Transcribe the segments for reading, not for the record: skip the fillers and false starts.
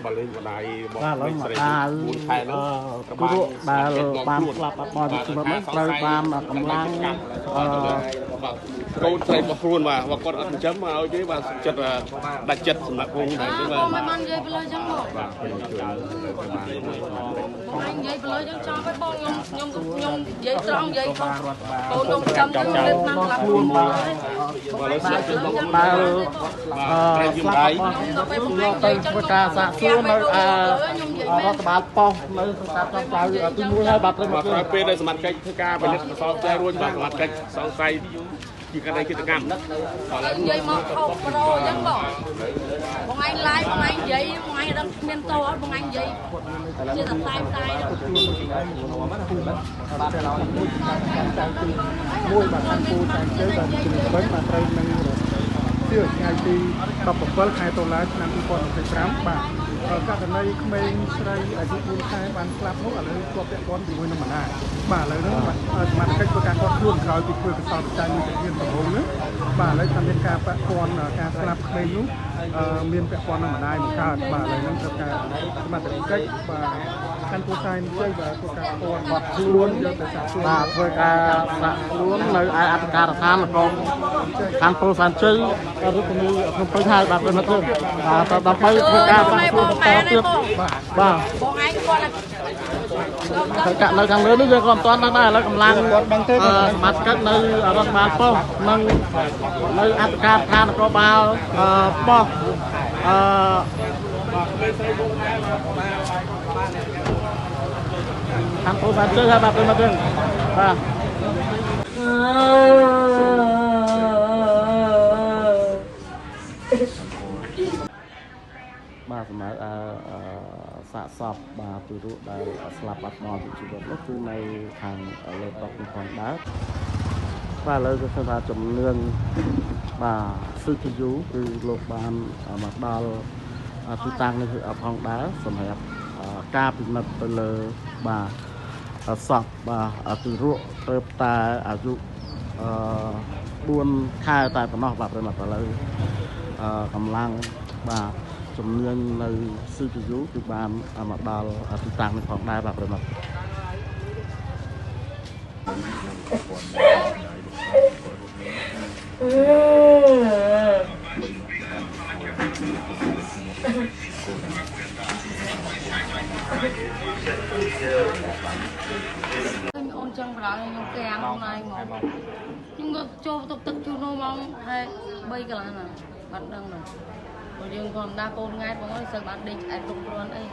បើលេងម្ដាយរបស់ បាទឥឡូវ ស្រី មកដាល 4ខែនោះ គូរដែលបានស្លាប់បាត់បង់ជីវិតនោះត្រូវបានកម្លាំងអឺ បាទកូនស្រីរបស់ខ្លួនបាទបើគាត់អត់ចិញ្ចឹមមកឲ្យទេបាទសុខចិត្តដាច់ចិត្តសម្រាប់គង់ដែរទេបាទ បងមិនបាននិយាយប្រឡយចឹងបង បាទខ្ញុំជួយ បងឯងនិយាយប្រឡយចឹងចប់ហើយបងខ្ញុំខ្ញុំខ្ញុំនិយាយត្រង់និយាយខុសកូនខ្ញុំចាំទៅលើឆ្នាំស្លាប់ខ្លួនបង បាទឥឡូវស្លាប់ទៅបង ដែល បាទ ស្លាប់បាត់បង់យកទៅធ្វើការសាកសួរនៅរដ្ឋបាលប៉ុស្តិ៍នៅសង្កាត់ចောင်းចៅទី1ហើយបាទប្រិម បាទ ត្ត ក្រោយពេលដែលសមត្ថកិច្ចធ្វើការផលិតកសលផ្ទះរួចបាទសមត្ថកិច្ចសង្ស័យជាករណីឃាតកម្ម ឥឡូវនិយាយមកខុសប្រូចឹងបងបងឯងឡាយបងឯងនិយាយបងឯងដឹងមានតោអត់បងឯងនិយាយជាតែតែតែ មួយបាទខាងពូតែជ័យបាទជំនាញវិញបាទត្រូវនឹងជាថ្ងៃទី17ខែតុលាឆ្នាំ2025បាទករណីក្មេងស្រីអាយុ4ខែបានស្លាប់នោះឥឡូវជាប់ពាក់ព័ន្ធជាមួយនឹងម្ដាយបាទឥឡូវនេះបាទសមត្ថកិច្ចធ្វើការគាត់ខ្លួនក្រោយពីធ្វើកសលវិច័យមួយជំហានដំបូងនោះបាទឥឡូវថាមានការពាក់ព័ន្ធការស្លាប់ក្មេងនោះមានពាក់ព័ន្ធនឹងម្ដាយមកកើតបាទឥឡូវនេះត្រូវការសមត្ថកិច្ចបាទខាន់ពូសាយជ័យបាទធ្វើការពាន់បាត់ខ្លួនយកទៅសាកសួរ បាទធ្វើការសាកខ្លួននៅឯអធិការដ្ឋាននគរខណ្ឌពោធិ៍សែនជ័យរាជធានីភ្នំពេញហើយបាទប្រិមត្តបាទដើម្បីធ្វើការសាកសួរបន្តទៀតបាទ បងឯងគាត់ ត្រូវកាក់នៅខាងលើនេះយើងក៏មិនទាន់ដឹងដែរឥឡូវកម្លាំងសមត្ថកិច្ចនៅរដ្ឋបាលប៉ុស្តិ៍និងនៅអធិការដ្ឋាននគរបាលប៉ុស្តិ៍អឺខណ្ឌពោធិ៍សែនជ័យហើយបាទប្រិមត្តបាទបាទសម្រាប់សាកសពបាទពីរដែលស្លាប់បាត់បង់ជីវិតនោះគឺនៅខាងលើតុនេះផងដែរបាទឥឡូវគឺថាចំនួនបាទ CPU គឺលោកបានមកដល់ទីតាំងនេះផងដែរសម្រាប់ការពិនិត្យទៅលើបាទសពបាទពីរទៅតែអាយុ4ខែតែប៉ុណ្ណោះបាទប្រិមត្តឥឡូវកម្លាំងបាទជំនាញនៅ CPU គឺបានមកដល់ទីតាំងនេះផងដែរបាទប្រិមត្ត អូនចង់ប្រហែលខ្ញុំកាំងខ្លួនឯងមកខ្ញុំក៏ចូលបន្ទប់ទឹកជូននោះម៉ោង3កន្លះណាបាត់ដឹងណាព្រោះយើងធម្មតាកូនថ្ងៃបងអើយសូវបានដេកឆ្អែតគ្រប់គ្រាន់អី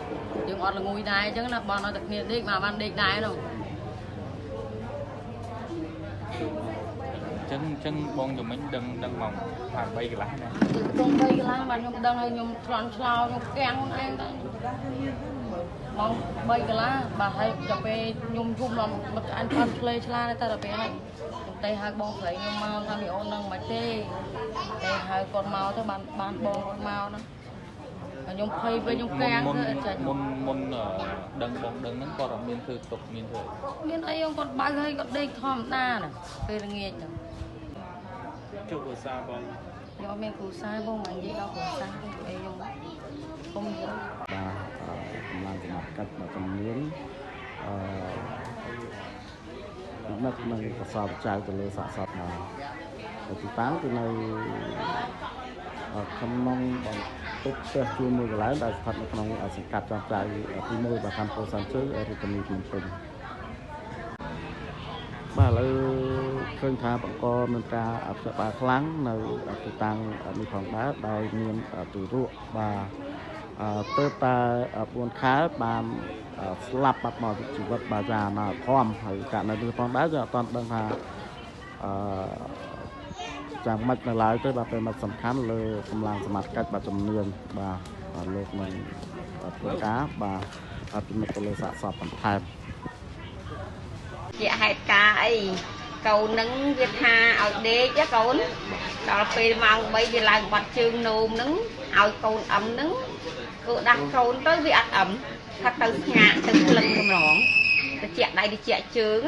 យើងអត់ល្ងួយដែរអញ្ចឹងណាបងឲ្យតែគ្នាដេកមកបានដេកដែរនោះ ចឹងចឹងបងយមិញដឹងដឹងម៉ោង3កន្លះណា គឺកំពុង3កន្លះបាទខ្ញុំដឹងហើយខ្ញុំឆ្លន់ឆ្លោខ្ញុំកាំងខ្លួនឯងទៅម៉ោង3កន្លះបាទហើយដល់ពេលខ្ញុំយំដល់មកឆ្អែតផាត់ឆ្លេឆ្លាតែដល់ពេលហើយខ្ញុំទេហៅបងស្រីខ្ញុំមកថាមីអូននឹងមិនទេទេហៅគាត់មកទៅបានបានបងគាត់មកណាហើយខ្ញុំភ័យវិញខ្ញុំកាំងទៅអត់ចាញ់ មុនមុនដឹងបងដឹងហ្នឹងគាត់អត់មានធ្វើទុកមានធ្វើ មានអីគាត់បើកហើយគាត់ដេកធម្មតាណាពេលល្ងាចហ្នឹង ជុកឧស្សាហ៍បង ខ្ញុំអត់មានគ្រូសាបងមកនិយាយដល់គ្រូសាទេអីខ្ញុំគុំនិយាយ បាទកម្លាំងសមត្ថកិច្ចមកជំនាញអឺពិនិត្យនិងកសលវិច័យទៅលើសាកសពមកទីតាំងគឺនៅក្នុងបន្ទប់ផ្ទះជួលមួយកន្លែងដែលស្ថិតនៅក្នុងសង្កាត់ចောင်းចៅទី1បាទខណ្ឌពោធិ៍សែនជ័យរាជធានីភ្នំពេញបាទឥឡូវឃើញថាបង្កមានការអភិបាលខ្លាំងនៅទីតាំងនេះផងដែរដោយមានទូរក់បាទទៅតែ4ខែបានស្លាប់បាត់បង់ជីវិតបាទយ៉ាងណាធំហើយករណីនេះផងដែរយើងអត់ទាន់ដឹងថាអឺចាំម៉េចនៅឡើយទេបាទពេលមកសំខាន់លើកម្លាំងសមត្ថកិច្ចបាទជំនាញបាទលោកនឹងធ្វើការបាទពិនិត្យទៅលើសាកសពបន្ថែម ជាហេតុការណ៍អីកូននឹងវាថាឲ្យដេកកូនដល់ពេលម៉ោង3វាឡើងបាត់ជើងនោមនឹងឲ្យកូនអឹមនឹងគឺដាស់កូនទៅវាអត់អឹមថាទៅស្ងាក់ទៅក្លឹងកម្រងតិចដៃតិចជើង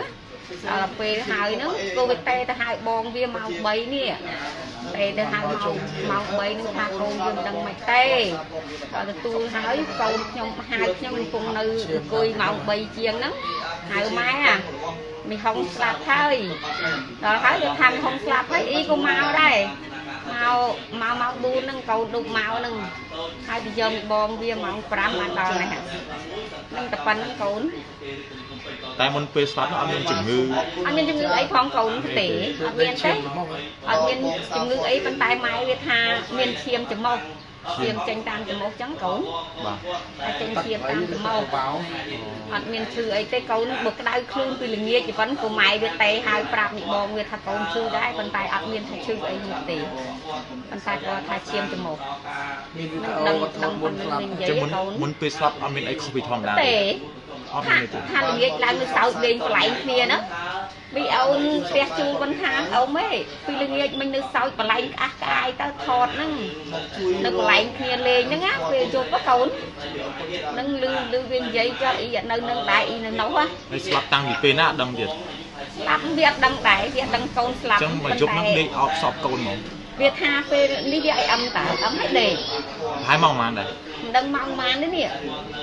ដល់ពេលហើយហ្នឹងគូវាតេទៅហៅបងវាម៉ោង3នេះ ទេទៅហៅម៉ោង3នឹងថាកូនយើងដឹងមិនទេដល់ទទួលហើយកូនខ្ញុំហៅខ្ញុំកំពុងនៅអង្គុយម៉ោង3ជាងហ្នឹងហៅម៉ែអាមីហុងស្លាប់ហើយដល់ហើយវាថាមីហុងស្លាប់ហើយអ៊ីក៏មកដែរមកម៉ោង4ហ្នឹងកូនដុកមកហ្នឹងហើយទៅយកមីបងវាម៉ោង5បានដល់នេះហ្នឹងតែប៉ុណ្្នឹងកូន តែមុនពេលស្លាប់នោះអត់មានជំងឺ អត់មានជំងឺអីផងកូនទេអត់មានទេអត់មានជំងឺអីប៉ុន្តែម៉ែវាថាមានឈាមច្រមុះឈាមចេញតាមច្រមុះចឹងកូន បាទ តែចេញឈាមតាមច្រមុះអត់មានឈឺអីទេកូនបើក្តៅខ្លួនពីល្ងាចប៉ុន្តែក៏ម៉ែវាទេហើយប្រាប់មីបងវាថាកូនឈឺដែរប៉ុន្តែអត់មានថាឈឺអីនោះទេប៉ុន្តែគាត់ថាឈាមច្រមុះ មានវីដេអូគាត់ថតមុនស្លាប់ និយាយកូន មុនពេលស្លាប់អត់មានអីខុសពីធម្មតា ទេ អត់មានទេ ថាល្ងាចឡើងនៅសើចលេងប្លែងគ្នាណាមីអូនផ្ទះជួលបន្ថាអូមឯងពីល្ងាចមិញនៅសើចប្លែងក្អះក្អាយទៅថតហ្នឹងនៅប្លែងគ្នាលេងហ្នឹងណាពេលយប់កូននឹងលឺលឺវានិយាយចុះអ៊ីអត់នៅនឹងដែរអ៊ីនៅនោះហ៎ ហើយស្លាប់តាំងពីពេលណាអត់ដឹងទៀត ស្លាប់វាអត់ដឹងដែរវាអត់ដឹងកូនស្លាប់ អញ្ចឹងមកយប់ហ្នឹងដេកអោបសពកូនហ្មង វាថាពេលនេះវាឲ្យអឹមតើអឹមឲ្យដេក ហើយម៉ោងប៉ុន្មានដែរ មិនដឹងម៉ោងប៉ុន្មានទេនេះ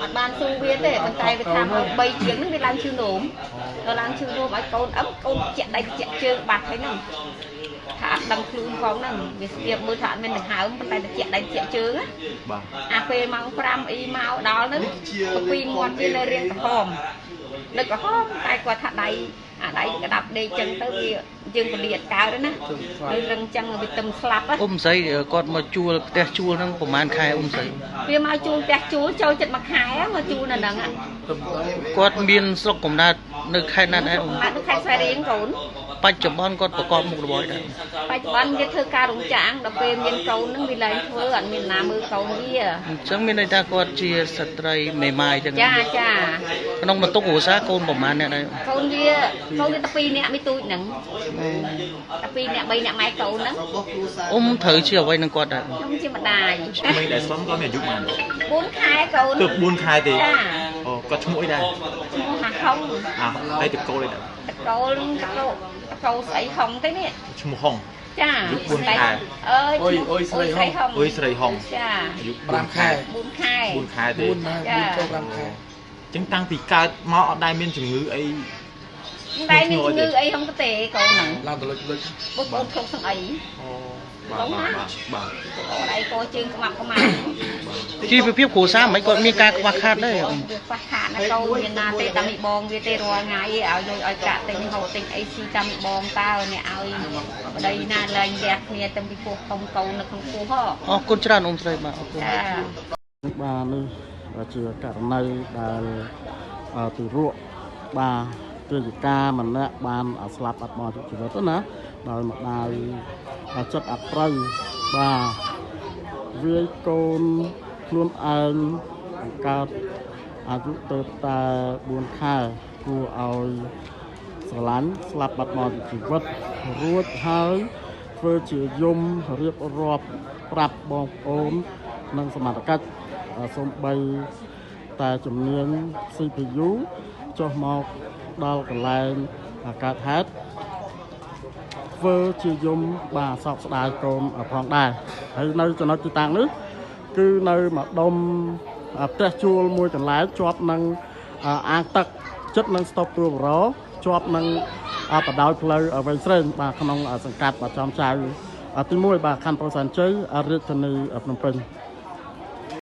អត់បានសួរវាទេប៉ុន្តែវាថាម៉ោង3ជាងហ្នឹងវាឡើងឈឺនោមដល់ឡើងឈឺនោមឲ្យកូនអឹមកូនជាក់ដៃជាក់ជើងបាត់ហើយហ្នឹងថាអត់ដឹងខ្លួនផងហ្នឹងវាស្ទាបមើលថាអត់មានដង្ហើមប៉ុន្តែតែជាក់ដៃជាក់ជើងណា បាទ អាពេលម៉ោង5អ៊ីមកដល់ហ្នឹងពីមាត់វានៅរាងក្រហមនៅក្រហមតែគាត់ថាដៃអាដៃក្តាប់ដេកចឹងទៅវាយើងពលាតកើតណានៅរឹងចឹងវាទឹមស្លាប់ អ៊ំស្រីគាត់មកជួលផ្ទះជួលហ្នឹងប្រហែលខែអ៊ំស្រី វាមកជួលផ្ទះជួលចូលចិត្តមួយខែមកជួលនៅហ្នឹង គាត់មានស្រុកកំណើតនៅខេត្តណាដែរអ៊ំ នៅខេត្តស្វាយរៀងកូន បច្ចុប្បន្នគាត់ប្រកបមុខរបរដែរ បច្ចុប្បន្នវាធ្វើការរោងចក្រដល់ពេលមានកូនហ្នឹងវាលែងធ្វើអត់មានណាមើលកូនវា អញ្ចឹងមានន័យថាគាត់ជាស្ត្រីមេម៉ាយចឹង ចាចា ក្នុងបន្ទុកគ្រួសារកូនប្រហែលអ្នកដែរ កូនវាកូនវាតែ2នាក់មីទូចហ្នឹងតែ2នាក់3នាក់ម៉ែកូនហ្នឹង អ៊ំត្រូវជាអ្វីនឹងគាត់ដែរ ខ្ញុំជាម្ដាយ ក្មេងដែលស្លាប់គាត់មានអាយុប៉ុន្មាន 4ខែកូន ទើប4ខែទេ ចា អូគាត់ឈ្មោះអីដែរ ឈ្មោះហាហុង អាហើយតកូលអីដែរ តកូលតកូលតកូលស្អីហុងទេនេះ ឈ្មោះហុង ចា អាយុ4ខែ អើយ អុយអុយស្រីហុង អុយស្រីហុង ចា អាយុ 5ខែ 4ខែ 4ខែទេ 4ណា4ចូល5ខែ អញ្ចឹងតាំងពីកើតមកអត់ដែលមានជំងឺអី តែមានជំងឺអីហុងទេកូនហ្នឹង ឡើងទៅលុចលុច បុកកូនធុកទាំងអី អូបាទបាទបាទ ដៃកជើងក្មាប់ក្មាប់ ជីវភាពគ្រួសារមិនគាត់មានការខ្វះខាតដែរ វាខ្វះខាតណាកូនមានណាទេតាមមីបងវាទេរាល់ថ្ងៃឲ្យលុយឲ្យកាក់ទិញហូបទិញអីស៊ីតាមមីបងតើអ្នកឲ្យប្តីណាលែងលះគ្នាតាំងពីពោះធំកូននៅក្នុងពោះហ៎ អរគុណច្រើនអ៊ំស្រីបាទអរគុណ ចា បាទនេះជាករណីដែលទារកបាទទាយិកាម្នាក់បានស្លាប់បាត់បង់ជីវិតណាដោយម្ដាយចិត្តអប្រៅបាទវាយកូនខ្លួនឯងបង្កើតអាយុទៅតែ4ខែគួរឲ្យស្រឡាញ់ស្លាប់បាត់បង់ជីវិតរួចហើយធ្វើជាយំរៀបរាប់ប្រាប់បងប្អូននិងសមត្ថកិច្ចសូម្បីតែជំនាញ CPU ចុះមកដល់កន្លែងកើតហេតុធ្វើជាយំបាទសោកស្ដាយកូនផងដែរហើយនៅចំណុចទីតាំងនេះគឺនៅម្ដុំផ្ទះជួលមួយកន្លែងជាប់នឹងអាងទឹកចិត្តនឹងស្តុបទួលបរជាប់នឹងបដោយផ្លូវវែងស្រេងបាទក្នុងសង្កាត់បាទចំចៅទី1បាទខណ្ឌពោធិ៍សែនជ័យរាជធានីភ្នំពេញ។